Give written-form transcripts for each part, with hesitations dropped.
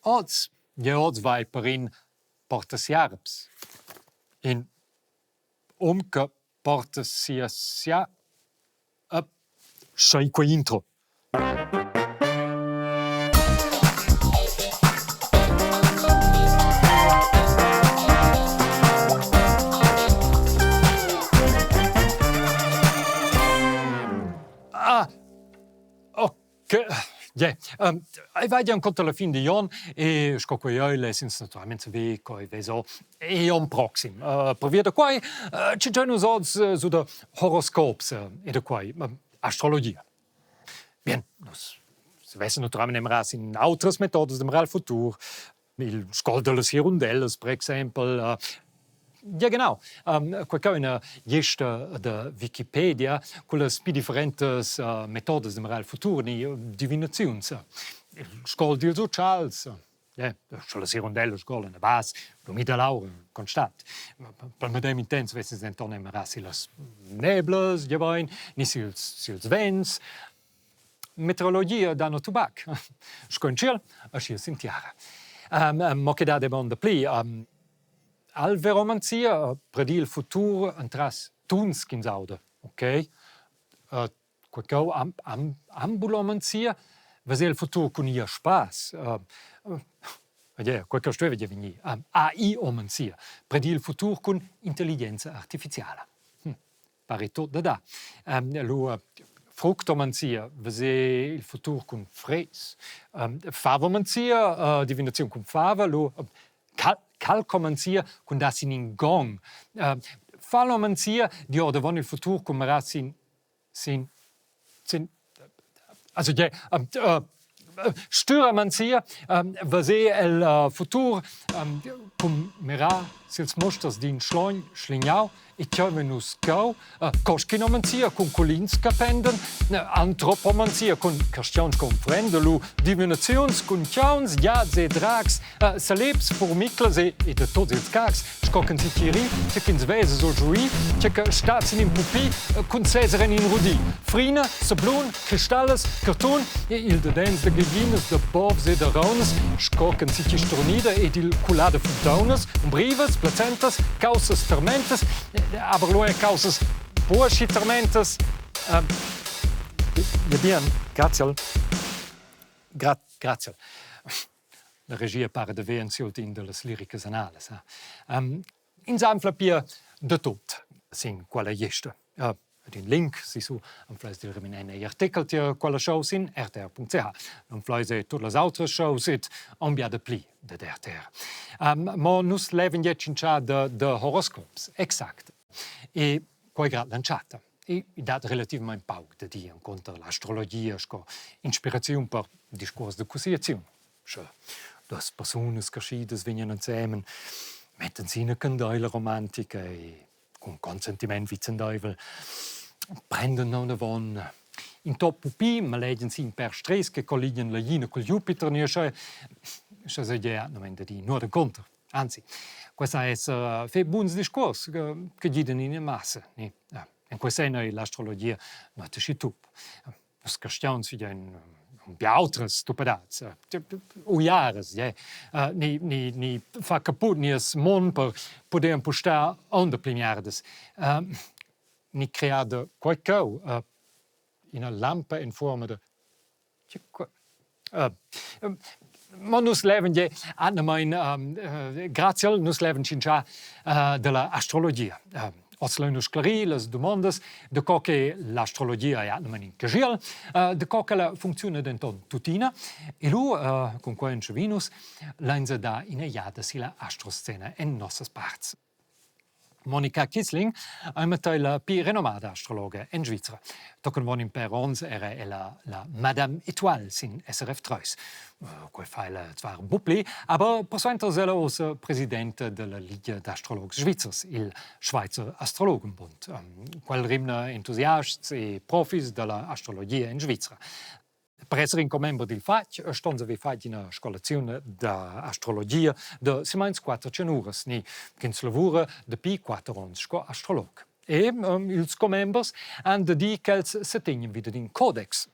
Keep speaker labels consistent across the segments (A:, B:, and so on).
A: Oz, gie oz vai per in portasiarps. In um che porta sia sia schei quei intro. Ah, ok, yeah. Ei va gia encunter la fin digl onn e sco quei ei lessins naturalmein saver co ei vesa egl onn proxim. Pervia da quei tschentein nus oz su da horoscops e da quei astrologia. Bien, nus savessen naturalmein emrar sin autras metodas da mirar il futur, il scol dallas hirundellas per exempel. Ja genau, quei cheu ina gliesta da Wikipedia cullas pli differentas metodas da mirar il futur ni divinaziuns. Il scol dils utschals, ja, sche las hirundellas sgolan a bas, lu mida l'aura constant. Pel medem intent vessens denton era sillas neblas, giebein, ni sils, sils vents. Meteorologia da no tubac, sco in tschiel, aschia sin tiara. Mo che dat avon dapli. Alveromanzia predi il futur entras tuns ch'ins auda, ok? Quei cheu ambulomanzia vesa il futur cun ir a spass. Quei che stueva gia vegnir. AI-omanzia predi il futur cun intelligenza artificiala. Pari tut da dar. Lu fructomanzia veser il futur cun fres. Favomanzia, divinaziun cun fava, lu calcomanzia cun dar sin in gong. Fallomanzia di ordavon il futur cun mirar sin sin sin also yeah, stüramanzia veser el futur cun mirar sils musters d'in schlogn schlignau e cheu vein nus cheu coschinomanzia cun culins che pendan, antropomanzia cun carstgauns che unfrenda, lu divinaziuns cun chauns, giats e drags, saleps, furmiclas e e da tuts ils cacs, sco ch'ins si ri, tge ch'ins vesa sul giuì, tge che stat sin in pupi cun seser en in rudì. Frina, sablun, cristallas, cartun e il dadens da gaglinas, da bovs e da raunas, sco ch'ins si sturnida ed il culà da funtaunas, umbrivas, placentas, caussas termentas, aber lu er caussas buca termentas. Ja bien, graziel. Gra graziel. La regia para da ver en siu in dallas liricas analas. Ins anfla pia da tut sin quella gliesta. Ed in link sissu anfleis dil reminent egl artechel tier quella show sin rtr.ch. Anfleis er tut las autras shows ed aunc bia dapli dad RTR. Mo nus levan gie tschintschar da, da horoscops, exact. E quei grad l'entschatta. E i dat relativamain pauc da dir encunter l'astrologia sco inspiraziun per discuors da cussegliaziun. Sche duas persunas creschidas vegnan ensemen, mettan si ina candeila romantica e cun consentiment vicendaivel prendan nounavon in top pupi, malegian si in pèr strehs che colligian la glina cul Jupiter ni aschia, sche seigi atgnamain da dir nuot encunter. Anzi, quei sa esser fetg buns discuors che, che gidan ina massa. Ni? En quei senn ei l'astrologia nuot aschi tup. Nus carstgauns vein bia autras stupedads, uiaras, yeah. Ni, ni, ni fa caput nies mund per poder empustar aunc dapli miardas. Ni crear da quei cheu ina lampa en fuorma da Mo nus levan gie atgnamein graziel, nus levan tschintschar dalla astrologia. Oz lein nus sclarir las dumondas da co che l'astrologia è atgnamein in caschiel, da co ch'ella funcziuna denton tuttina. E lu, cun quei entschavin nus, lein se dar ina jada silla astroscena en nossas parts. Monika Kissling ei matei la pli renomada astrologa en Svizra. Tochen avon in pèr onns era ella la Madame Etoile sin SRF 3. Quei fa ella zwar buc pli, aber persuenter es ella ussa presidenta della Liga d'astrologs svizzers, il Schweizer Astrologenbund. Quel rimna entusiasts e profis dalla astrologia en Svizra. Per esser in commember dil fatg ston haver fatg ina scolaziun da astrologia da silmeins 400 uras ni ch'ins lavura dapi quatter onns sco astrolog. E ils commembers han da dir ch'els setegnan vi dad in codex.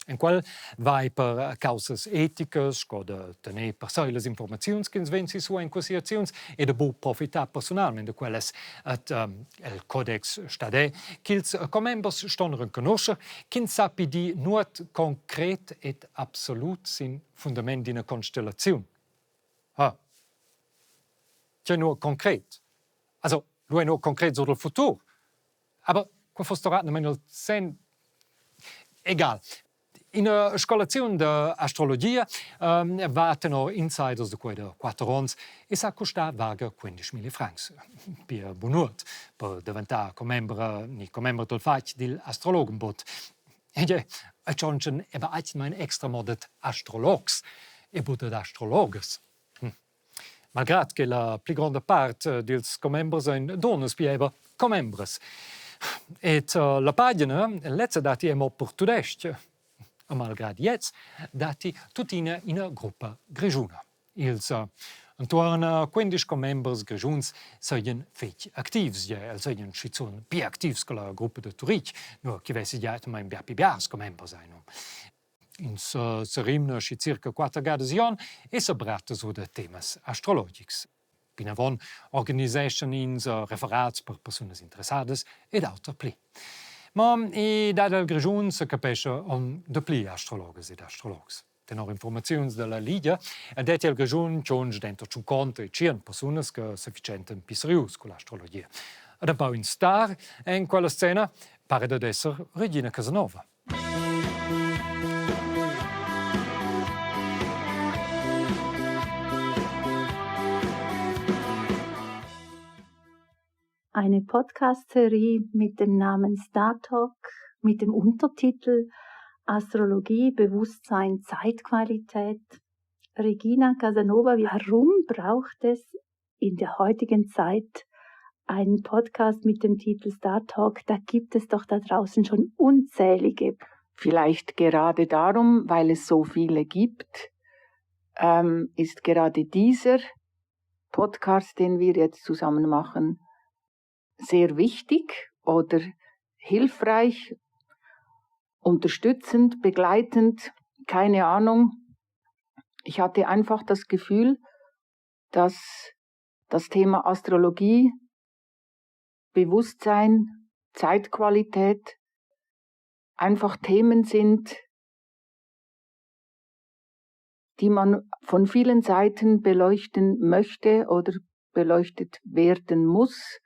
A: En quel vai per caussas eticas sco da tener per sei las informaziuns ch'ins vegn sissu en cussegliaziuns e da buc profitar persunalmein da quellas. Et el codex stat è ch'ils commembers ston renconuscher ch'ins sappi dir nuot concret ed absolut sin fundament d'ina constellaziun. Ha. Tgei nuot concret? Also, lu ei nuot concret sur dal futur. Aber qua fuss atgnamain il sen egal. Ina scolaziun da astrologia va tenor insiders da quei da quatter onns e sa custar varga 15.000 francs. Pia bunuot per daventar commembra ni commember dal fatg digl astrologenbund. E tschontschen eba atgnamain extra mo dad astrologs e buc dad astrologas. Malgrad che la pli gronda part dils commembers ein dunnas, pia era commembras. Ed la pagina lezza datti mo per tudestg. E malgrad gliez datti tuttina ina gruppa grischuna. Ils entuorn 15 commembers grischuns seigien fetg activs, ja els seigien schizun pli activs che la gruppa da Turitg, nua che vessi gia atgnamein bia pli biars commembers ein. Ins serimna schi circa quatter gadas igl onn e sebratta sur da temas astrologics. Pinavon organiseschan ins referats per persunas interessadas ed auter pli. Ma i dat el Grischun secapescha on dapli astrologas ed astrologs. Tenor informaziuns dalla Ligia detti el Grischun tschunsch denter tschunconta e tschien persunas che sefitschentan pli serius culla astrologia. Ed empau in star en quella scena pare dad esser Regina Casanova.
B: Eine Podcast-Serie mit dem Namen Star Talk mit dem Untertitel Astrologie, Bewusstsein, Zeitqualität. Regina Casanova, warum braucht es in der heutigen Zeit einen Podcast mit dem Titel Star Talk? Da gibt es doch da draußen schon unzählige.
C: Vielleicht gerade darum, weil es so viele gibt, ähm, ist gerade dieser Podcast, den wir jetzt zusammen machen, sehr wichtig oder hilfreich, unterstützend, begleitend, keine Ahnung. Ich hatte einfach das Gefühl, dass das Thema Astrologie, Bewusstsein, Zeitqualität einfach Themen sind, die man von vielen Seiten beleuchten möchte oder beleuchtet werden muss.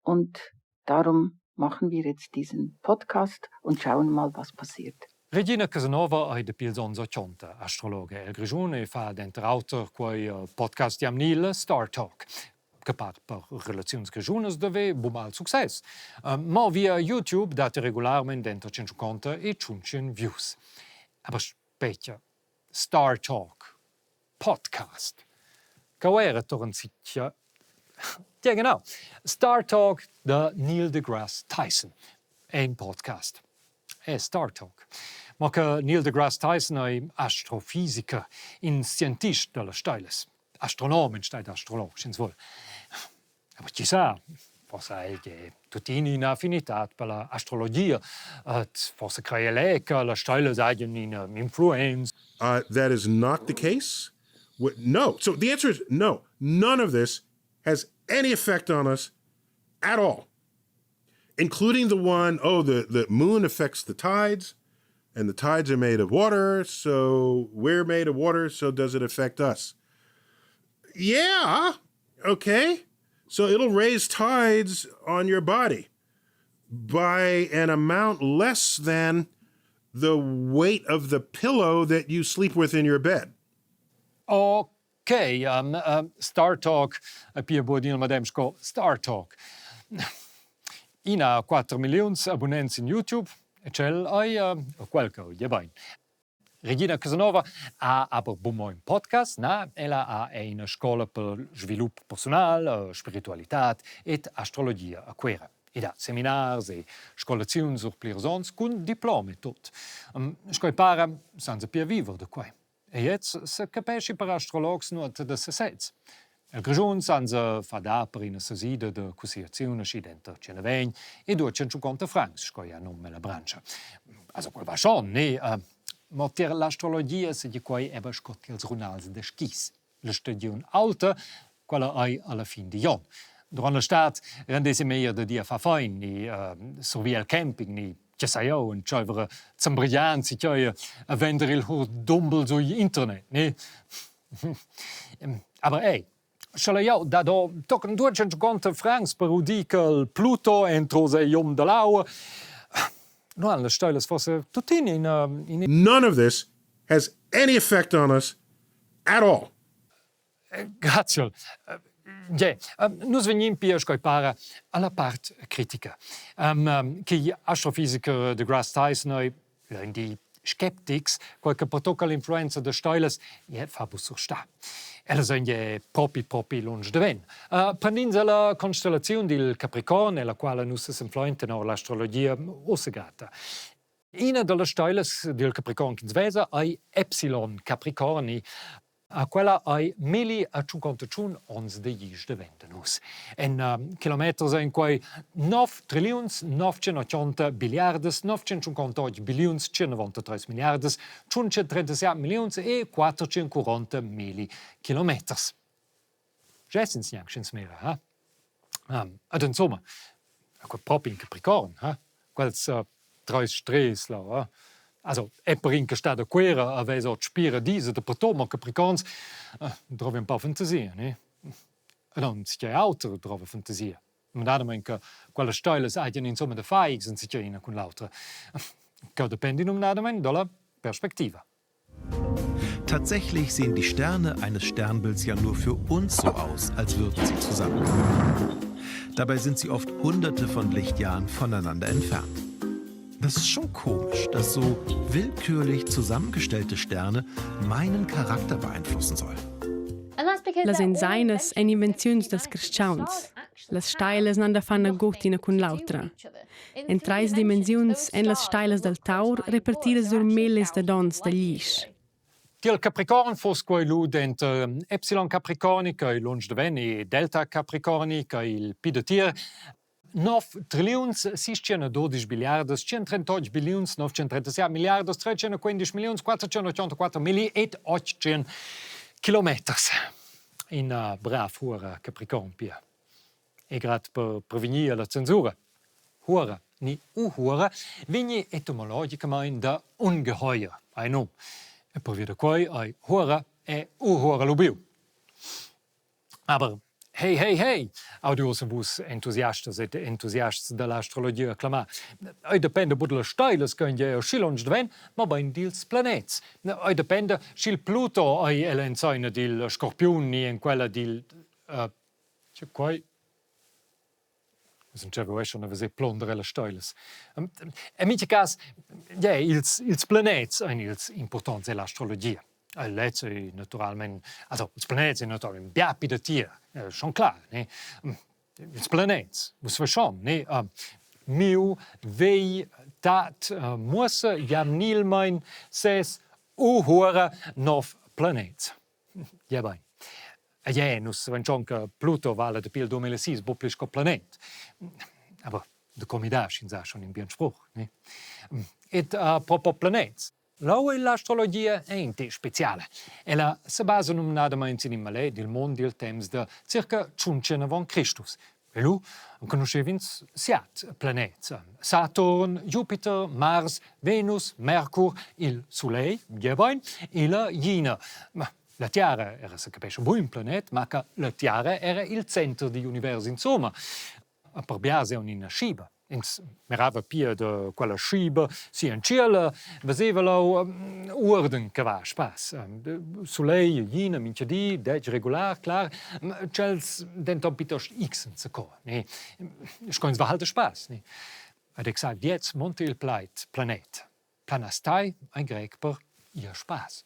C: Und darum machen wir jetzt diesen Podcast und schauen mal, was passiert.
A: Regina Casanova ei dapi ils onns 80 astrologa el Grischun e fa denter auter quei eh, podcast jamnil Star Talk che part per relaziuns grischunas d'haver bu mal success. Eh, mo via YouTube datti regularment denter 150 e 500 views. Aber spetga, Star Talk Podcast. Cheu era tochen sitga Ja genau. Star Talk da Neil deGrasse Tyson. Ein Podcast. È Star Talk. Ma che Neil deGrasse Tyson ei astrofisiker, in scientist dallas steilas. Astronom enstagl d'astrolog, sch'ins vul. Aber chi sa, forsa ha el gie tuttina ina affinitad per la astrologia. Et forsa crei el è che las steilas hagien ina influenza.
D: That is not the case. No. So the answer is no. None of this has any effect on us at all, including the one, oh, the, the moon affects the tides, and the tides are made of water, so we're made of water, so does it affect us? Yeah, okay. So it'll raise tides on your body by an amount less than the weight of the pillow that you sleep with in your bed.
A: Ok, um, um, Star Talk, pia buc il medem sco Star Talk. Ina 4 milliuns abonnents in YouTube, e tschel ei uh, quel che gie bein. Regina Casanova ha aber buc mo in podcast, na, ella ha ina scola per svilup persunal, spiritualitad ed astrologia a Cuera. Ed ha seminars e scolaziuns sur plirs onns cun diplom e tut. Sco ei para, senza pia viver da quei. E gliez secapeschi per astrologs nuot da sesez. El Grischun san se far dar per ina sesida da cussegliaziun aschi denter 120 e 250 francs, sco ei ha num ella branscha. Also quel va schon, ne? Mo tier l'astrologia seigi quei era sco tiels runals da skis. La stagiun aulta, quella ei alla fin digl onn. Durant la stad rendessi meglier da dir a far fein ni survir al camping ni che sai jeu, entscheiver a zambrigiar enzatgei a vender il hurdumbel sugl internet, ne? Aber ei, sche jau dad o tochen 250 francs per udir che Pluto entro sei um dall'aua, nu han las steilas forse tuttina ina, ina
D: None of this has any effect on us at all.
A: Graziol. Ge, nus vegnin pia, sco para, alla part critica. Um, che astrofisiker deGrasse Tyson ei lein skeptics, quel che pertocca l'influenza da steilas, je fa bu surstar. Ellas ein je propi propi lunsch daven. Uh, prendins la constellaziun dil Capricorn, ella quala nus sesanflein tenor l'astrologia ussa Ina dallas steilas dil Capricorn ch'ins vesa ei Epsilon Capricorni. A quella ei milli a tschuncontotschun onns da glisch davent da nus. En kilometers ein quei 9 trilliuns 980 biliardas 958 billiuns 193 milliardas 137 milliuns e 440 milli kilometers. Gessens gnanc sch'ins mira, ha? Ed insomma, quei propi in capricorn, ha? Quels treis strehs là, ha? Also, è per in che sta da Cuera avess ot spira disa dapertut, ma capricorns drova un po fantasia, ne? E non tgei auter drova fantasia. Numnadamain che quellas steilas hajan insomma da far x enzatgei ina cun l'autra. Cheu dependi numnadamain dalla perspectiva.
E: Tatsächlich sehen die Sterne eines Sternbilds ja nur für uns so aus, als würden sie zusammengehören. Dabei sind sie oft Hunderte von Lichtjahren voneinander entfernt. Das ist schon komisch, dass so willkürlich zusammengestellte Sterne meinen Charakter beeinflussen sollen.
F: Las ensainas ein invenziuns dals carstgauns. Las steilas n'han da far nagut ina cun l'autra. En trais dimensiuns èn las steilas dal taur repartidas sur millis dad onns da glisch.
A: Tiel Capricorn fuss quei lu denter Epsilon Capricorni, ch'ei lunsch davent, e Delta Capricorni, ch'ei il pi datier, 9 trilliuns 612 biliardas 138 billiuns 937 milliardas 315 milliuns 484 milli ed 800 kilometers. Ina brav hura Capricorn pia. E grad per prevegnir alla censura. Hura ni uhura vegni etimologicamain da ungeheuer, ein num. E pervia da quei ei hura e uhura lubiu. Aber hey, hey, hey, audius vus entusiastas ed entusiasts dall'astrologia clamar. Ei dependa buc dallas steilas che ein gia aschi lunsch davent, mobein dils planets. Ei dependa sch'il Pluto ei ell'enzeina dil Scorpiun ni en quella dil uh, quei Nus entscheiva schon a veser plunder ellas steilas. En mintga cas, yeah, ils, ils planets ein ils impurtonts ell'astrologia. Lez ei naturalmein, also ils planets ein naturalmein bia pli datier, schon clar, ne? Ils planets, vus vus schon, ne? Miu vegl tat muossa jamnilmein ses uhura nov planets. Gebein. E nus savein schon che Pluto vala dapi il 2006 buc pli sco planet. Aber da comidar sch'ins ha schon in bien spruch. Ne? Ed a propos planets. Leu ei l'astrologia è in tec speciala. Ella sebasa numnadamain sin in maletg dil mund dil temps da circa 500 avon Cristus. E lu enconuschev'ins siat planets: Saturn, Jupiter, Mars, Venus, Mercur, il sulegl, giebein, e la glina. Ma la tiara era secapescha buc in planet, ma che la tiara era il center digl univers insomma. A per biars aunc ina schiba. Ins mirava pia da quella schiba si en tschiel, veseva leu uorden che va a spass. Sulegl, glina, mintga di, detg regular, clar, tschels denton piuttost x enzacò, ne? Sco ins va halt a spass, ne? Ed exact gliez munta il plaid planet. Planastai ein grec per ir a spass.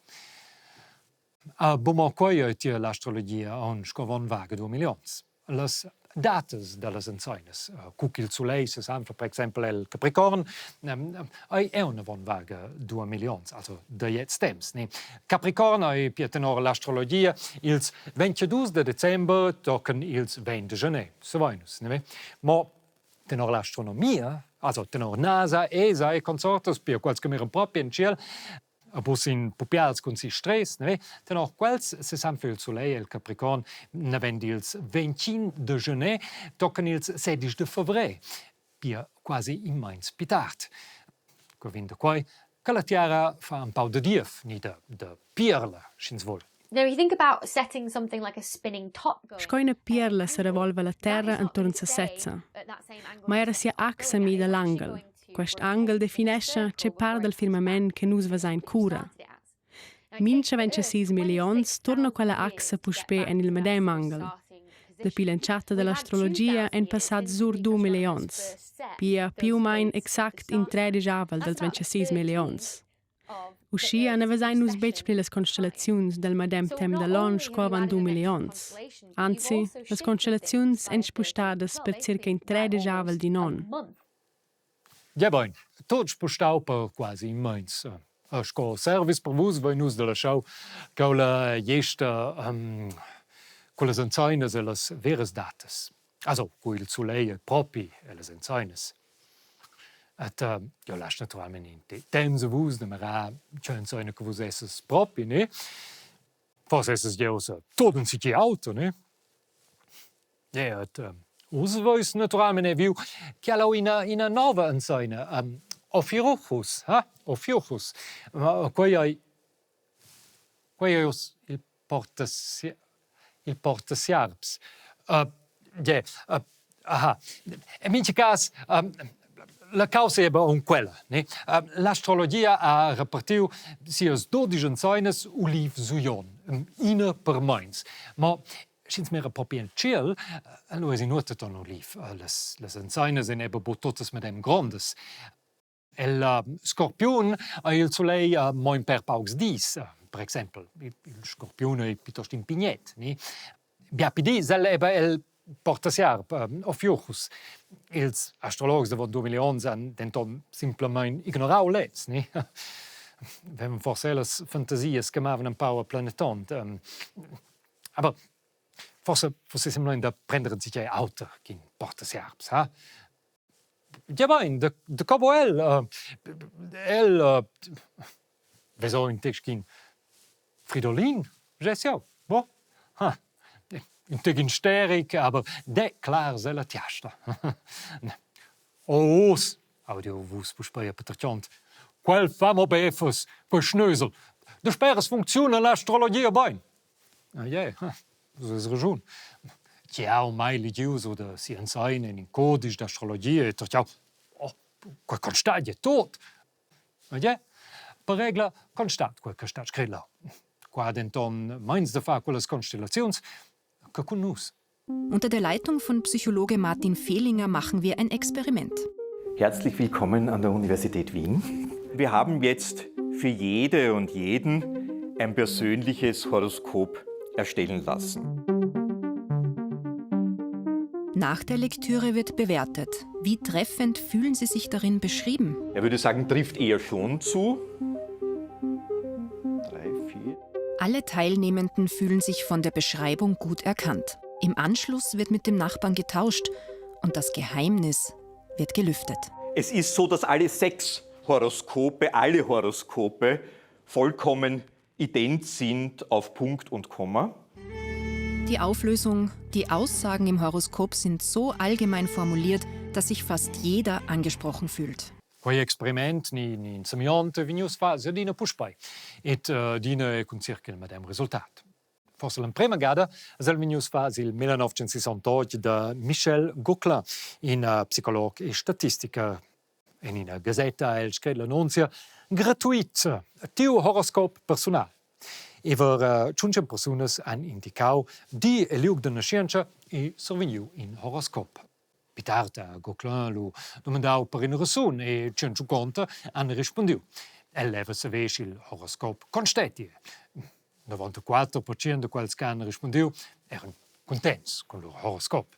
A: A buca quei ei tier l'astrologia aunc sco avon varga duamilli onns. Las datas dallas enzeinas, cu ch'il sulegl sesanfla per exempel el Capricorn, ei aunc avon varga duamilli onns, also da gliez temps. Ne? Capricorn ei pia tenor l'astrologia ils 22 de december tochen ils 20 de gener, savein nus, ne? Mo tenor l'astronomia, also tenor NASA, ESA e consortes, pia quels che miran propi en tschiel, A bus in pupials cun sis stress, ne? Tenor quels sesanfla il sulegl el Capricorn naven dils 25 de gener tochen ils 16 de fevrer, pia quasi in meins pli tard. Co vegn da quei che la tiara fa empau da diev ni da, da pierla, sch'ins vul.
F: Sco ina pierla serevolva la terra enturn sesezza. Ma era sia axa mida l'anghel. Quest anghel definescha tge part dal firmament che nus vesain cura. Mincha 26 millions turna quella axa puspè en il medem anghel. Dapi l'entschatta dall'astrologia èn passads sur du millions, pia più u main exact in tredisch-avel dals 26 millions. Uschia na vesain nus betg pli las constellaziuns dal medem temp da l'onn sco avant du millions. Anzi, las constellaziuns èn spustadas per circa in tredisch-avel d'in onn.
A: Gebein, tut spustau per quasi in meins. Sco service per vus vein nus dalla schau cheu la gliesta quellas enzeinas e las veras datas. Also cu il sulegl ei propi ellas enzeinas. Et jeu lasch naturalmein in temps a vus da mirar tgei enzeina che vus essas propi, ne? Forsa essas jeu ussa tut enzatgi auter, ne? Ja, et uss veis naturalmein era viu che el ha ina, ina nova enzeina, Ophiuchus, ha? Ophiuchus. Ma quei ei quei ei uss il porta il portasiarps. Gie, aha. En mintga cas, la caussa ei aunc quella, ne? L'astrologia ha repartiu sias dudisch enzeinas uliv Sujon, ina per meins. Ma sch'ins mira propi en tschiel, allura es nuot ton uliv. Las, las enzeinas ein eben buc tuttas medem grondas. El scorpiun ei il sulegl mo in per paucs dis, per exempel. Il, il scorpiun ei piuttosto in pignet, ni? Bia pli dis el eben el porta siarp, Ophiuchus. Ils astrologs avon 2000 onns han denton simplamain ignorau lez, ni? Vevan forsa ellas fantasias che mavan empau a planetond. Aber forsa fosse semplamein da prender enzatgei auter ch'in portasiarps, ha? Gebein, da da co vo el? El vesa in tec sc'in Fridolin, gest jeu, bo? Ha, in tec isteric, aber de clar sella tiasta. Oh uss, audiu vus puspei a patertgond, quel fa mo beffas, quel schnösel. Dasperas funcziuna l'astrologia bein. Ah je, vus veis raschun. Jau mai legiu sur da sia enseina en in codisch d'astrologia e tertgau, oh, quei constat gie tut. Ah je, per regla constat quei che stat scret leu. Qua denton meins da far quellas constellaziuns che cun nus.
G: Unter der Leitung von Psychologe Martin Fehlinger machen wir ein Experiment.
H: Herzlich willkommen an der Universität Wien. Wir haben jetzt für jede und jeden ein persönliches Horoskop erstellen lassen.
G: Nach der Lektüre wird bewertet. Wie treffend fühlen Sie sich darin beschrieben?
H: Er würde sagen, trifft eher schon zu. Drei, vier.
G: Alle Teilnehmenden fühlen sich von der Beschreibung gut erkannt. Im Anschluss wird mit dem Nachbarn getauscht und das Geheimnis wird gelüftet.
H: Es ist so, dass alle sechs Horoskope, alle Horoskope vollkommen ident sind auf Punkt und Komma.
G: Die Auflösung, die Aussagen im Horoskop sind so allgemein formuliert, dass sich fast jeder angesprochen fühlt.
A: Quei experiment ni, ni in semiont è vegnius fatgs adina puspei ed adina è cun circa il medem resultat. Forse l'emprema gada es el vegnius fatgs il 1968 da Michel Gauquelin, in psicolog e statistiker. En ina gasetta ha el scret l'annunzia gratuit tiu horoscop personal. Ever tschunchen persunas han indicau di e liug da naschientscha e survegniu in horoscop. Pli tard ha Gauquelin lu dumandau per ina raschun e tschunconta han rispundiu. El leva saver sch'il horoscop constetti. 94% da quels che han rispundiu eran cuntents cun lur horoscop.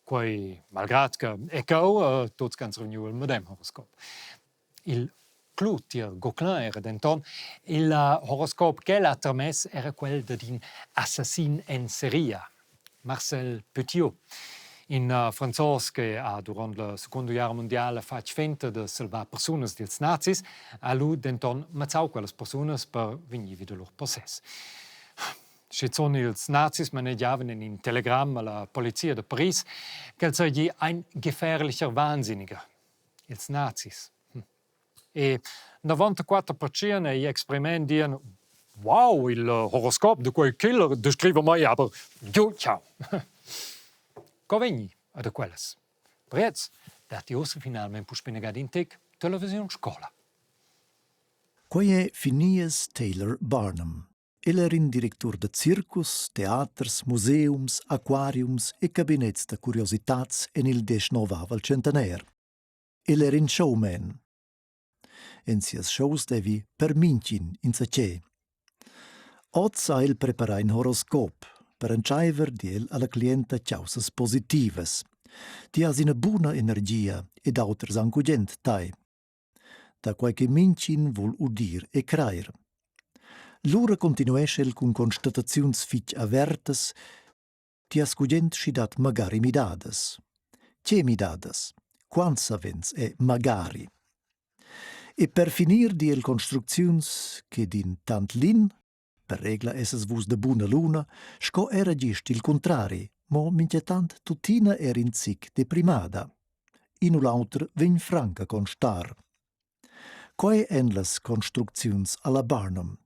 A: Quei malgrad che è cheu tuts che han survegniu il medem horoscop. Il clou tier Gauquelin era denton il horoscop ch'el ha tarmess era quel dad in assassin en seria, Marcel Petiot. In franzos che ha duront la secunda guerra mundiala fatg fenta da salvar persunas dils nazis, ha lu denton mazzau quellas persunas per vegnir vi da lur possess. Schizun ils nazis manegiavan en in telegram alla polizia da Paris ch'el seigi ein gefährlicher Wahnsinniger. Ils nazis. E 94% ei experiment dian Wow, il horoscop da quei killer descriva mei aber giu ciao. Co vegni a da quellas? Prez datti ussa finalmein puspei inaga in tec televisiun scola.
I: Quei è Phineas Taylor Barnum. El era in directur da circus, teaters, museums, aquariums e cabinets da curiositads en il deschnovavel tschentaner. El era in showman. En sias shows devi per mintgin insatgè. Oz ha el preparà in horoscop per entschaiver di el alla clienta chaussas positivas. Ti has ina buna energia ed auters han gugent tai. Da quai che mintgin vul udir e crair. Lura continuescha el cun constataziuns fitg avertas Ti has gugent sch'i dat magari midadas. Tge midadas? Quant savens è magari? E per finir di el construcziuns che din tant l'in, per regla essas vus da buna luna, sco era gist il contrari, mo mintgatant tuttina er in zic deprimada. In u l'auter vegn franc a constar. Quei ein las construcziuns alla Barnum.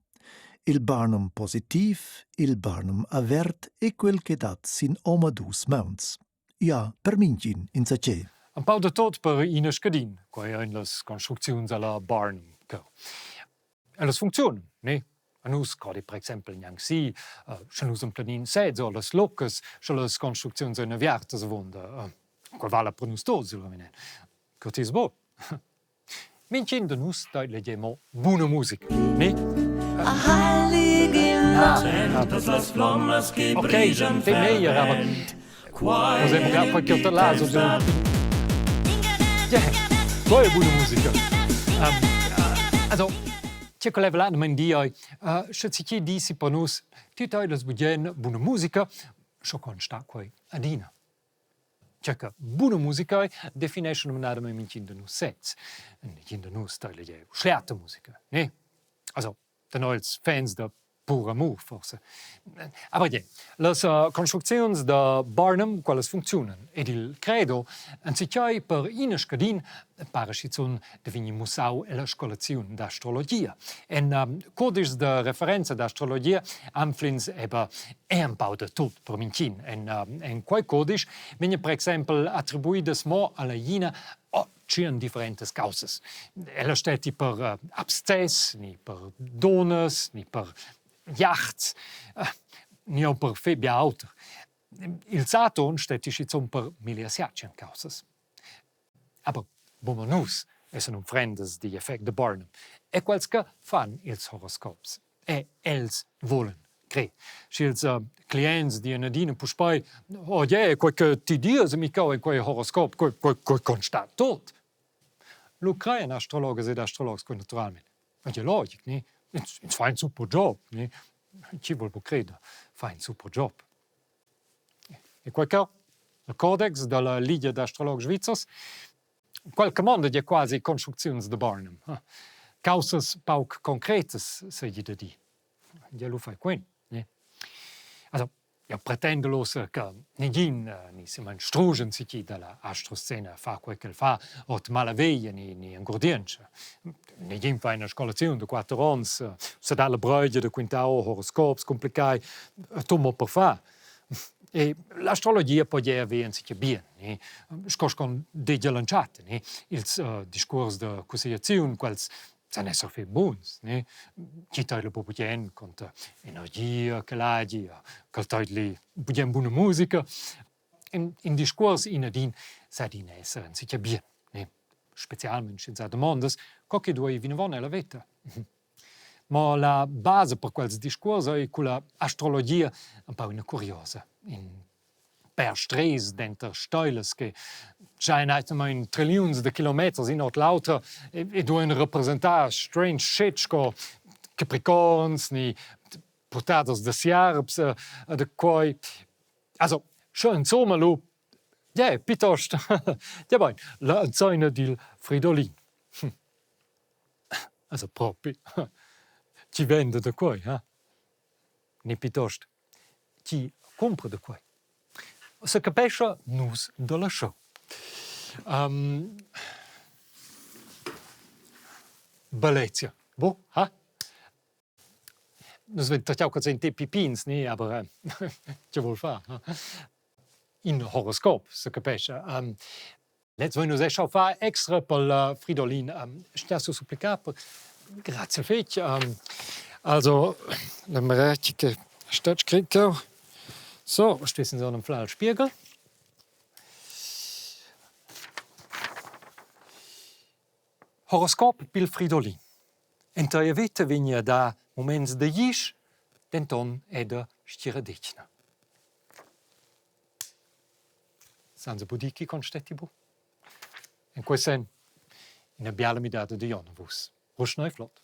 I: Il Barnum positiv, il Barnum avert e quel che dat sin omadus mauns. Ja, per mintgin insatgei.
A: Empau da tot per ina scadin, quei ein las construcziuns alla Barnum cheu. Ellas funcziunan, ne? A nus codi per exempel gnanc si, sche nus emplenin sez o las loccas, sche las construcziuns ein aviartas avunda. Quei vala per nus tuts, silvaminen. Curtis bo. Mintgin da nus dai leger mo buna musica, ne? Ok, te meglier, aber Possiamo qualche altra laso. Yeah, quella è buona musica. Um, also, c'è quella là men di oi, sche si chi disi per nus, ti tai las bugen buna musica, scho consta quei adina. Tgei che buna musica ei, definescha numnadamein mintgin da nus sezs. Negin da nus teila jeu schliata musica, ne? Also, tenor ils fans da pur amur forse. Aber je, las construcziuns da Barnum, quellas funcziunan ed il credo enzatgei per ina scadin para schizun da vegnir mussau ella scolaziun d'astrologia. En cudischs da referenza d'astrologia anflins eben empau da tut per mintgin. En, en quei cudisch vegnan per exempel attribuidas mo alla glina tschien differentas caussas. Ella stetti per abscess, ni per donas, ni per yachts, ni aunc per fetg bia auter. Il Saturn stetti schizun per milli siatschien caussas. Aber buca nus essan unfrendas digl effect da Barnum e quels che fan ils horoscops. E els vulan crer. Sch'ils clients dian adina puspei «Oh je, quei che ti dias a mi cheu en quei horoscop, quei, quei, quei constat tut». Lu creien astrologas ed astrologs quei naturalmein. Ma è logic, ne? Ins, ins fa in super job, ne? Chi vul buc creder, fa in super job. E quei cheu, il codex dalla Ligia d'astrologs svizzers, quel camonda gie quasi construcziuns da Barnum. Caussas pauc concretas, seigi da dir. Gie lu fai quen, ne? Also, Jau pretendel ussa che negin ni silmein strusch enzatgi dalla astroscena fa quei ch'el fa ord malaveglia ni, ni engurdientscha. Negin fa ina scolaziun da quatter onns, sa dà la breigia da quintar horoscops complicai, tut mo per far. E l'astrologia po gie haver enzatgi bien, ni sco schon detg all'entschatta, ni ils discuors da cussegliaziun, quels san esser fetg buns, ne? Chi teidla buca bugen conta energia che l'hagi, ch'el teidli bugen buna musica. In, in discuors in ad in sa adina esser enzatgei bien, ne? Specialmein sch'ins ha damondas, co che duei vinavon ella veta. Mo la basa per quels discuors ei culla astrologia empau ina curiosa. In per strehs denter steilas che giain atgnamain trilliuns da kilometers in ord l'auter e, e duein representar strange shit sco capricorns ni purtaders da siarps e da quei. Also, sche insomma lu. Ja, piuttosto. Ja bein, la enzeina dil Fridolin. Also propi. Chi venda da quei, ha? Ni piuttosto, chi cumpra da quei? Secapescha nus dalla show. Um, Bellezia. Bo, ha? Nus vein tratau quels ein pipins, ne, aber tgei vul far? In horoscop, secapescha. Um, lez vein nus schau far extra per la Fridolin. Um, Stiass supplicar per Grazie fetg. Um, also, la Maretica stat scrit So, stessen so einem flal Spiegel. Horoscop pil Fridolin. En tia veta vegn a dar muments da glisch, denton è da stgiradetgna. Senza budir che constetti bu. En quei senn ina biala midada da Jon a vus. Ruschnei flot.